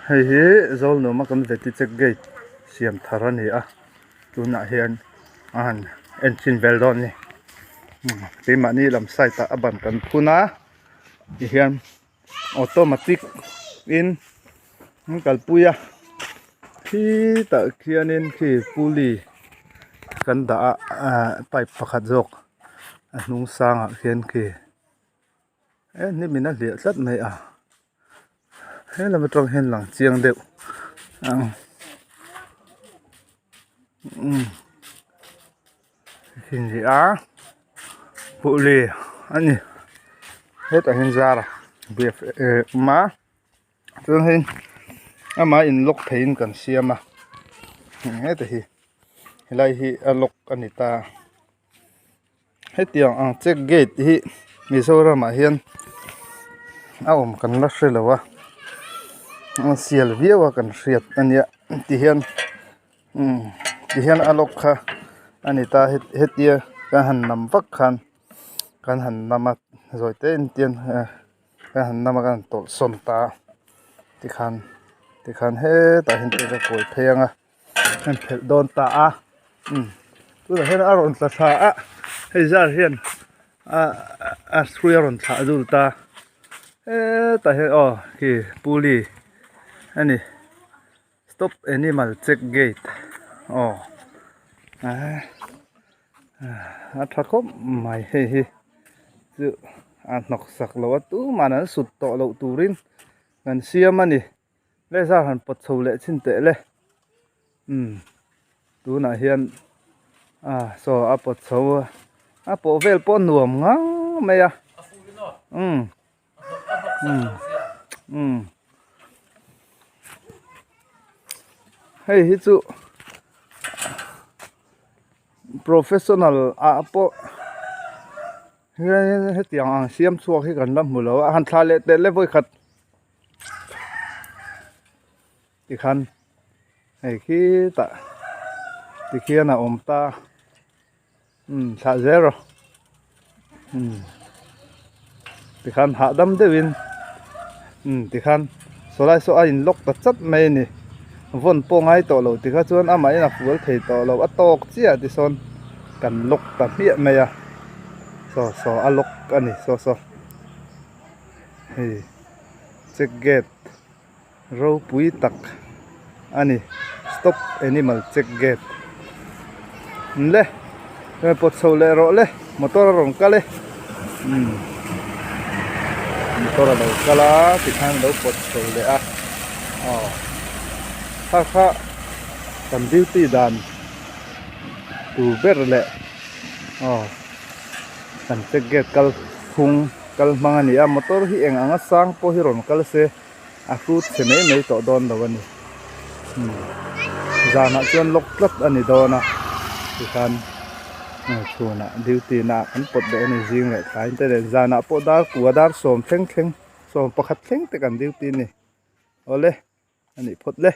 Hei hi Zawlnuam a kan veti check gate siam thar a ni a tunah hian a han en chin vel dawn a ni keimahni lam side ah a ban kan phun a tihian automatic in an kalpui a khitah khianin khi pulley kan dah a ahh pipe pakhat zawk a hnung sangah khian khi. He hnim in a hliah tlat mai a he lam atang hian lang chiang deuh ang umm hei ni a puhli a ni hetah hian zar a awm a chuan hei amah in lock theihin kan siam a heta hi helai hi a lock a ni ta. Hetiang ang check gate hi Mizoram ah hian a awm kan la hre lo a a sial viau a kan hriat a nia ti hian umm ti hian a lock kha a ni ta hetia kan han nam vak khan kan han nam a zawi te in tian kan han nam a kan han tawlh sawn ta a tikhan tikhan hetah hian te ka kawi phei ang a. an phelh dawn ta a umm tunah hian a rawn tla thla a hei zar hian ah a hrui a rawn thlah dul ta hetah hian aw khi puli a ni stop animal check gate aw ah a tha khawp mai hei hi chu a hnawk sak loh a tumah an sut tawh loh turin kan siam a ni. Le zar han pawt chho leh chhin teh le umm tunah hian ah saw a pawt chho a a pawh vel pawh a nuam ngang mai a umm umm umm hei hi chu professional ah pawh hian hetiang ang siam chhuak hi kan la hmu lo a han thla leh teh le vawikhat. Tikhan hei khitah tikhian a awm ta umm thlah zel rawh umm tikhan hahdam deuhin umm tikhan sawlai saw a in lock ta chat mai a ni vawn pawh ngai tawh lo tikha chuan amahin a fual thei tawh lo a tawk chiah tisawn kan lock ta hmiah mai a saw saw a lock a ni saw saw. Hei check gate ropui tak a ni stop animal check gate le pawt chho leh rawh le motor a rawn kal e umm motor a lo kal a tikhan a lo pawt chho leh a aw kha kha kan duty dan tur ber leh aw kan check gate kal phung. Kal hmang a ni a, motor hi eng anga sang pawh hi rawn kal se a hrut chhe mai mai tawh dawn lo a ni. Umm zanah chuan lock tlat a ni dawn a tikhan chhunah duty na ah kan pawt leh a ni zing leh tlai te nen zanah pawh dar kua dar sawm thleng thleng sawm pakhat thleng te kan duty a ni. Awle a nih phawt le.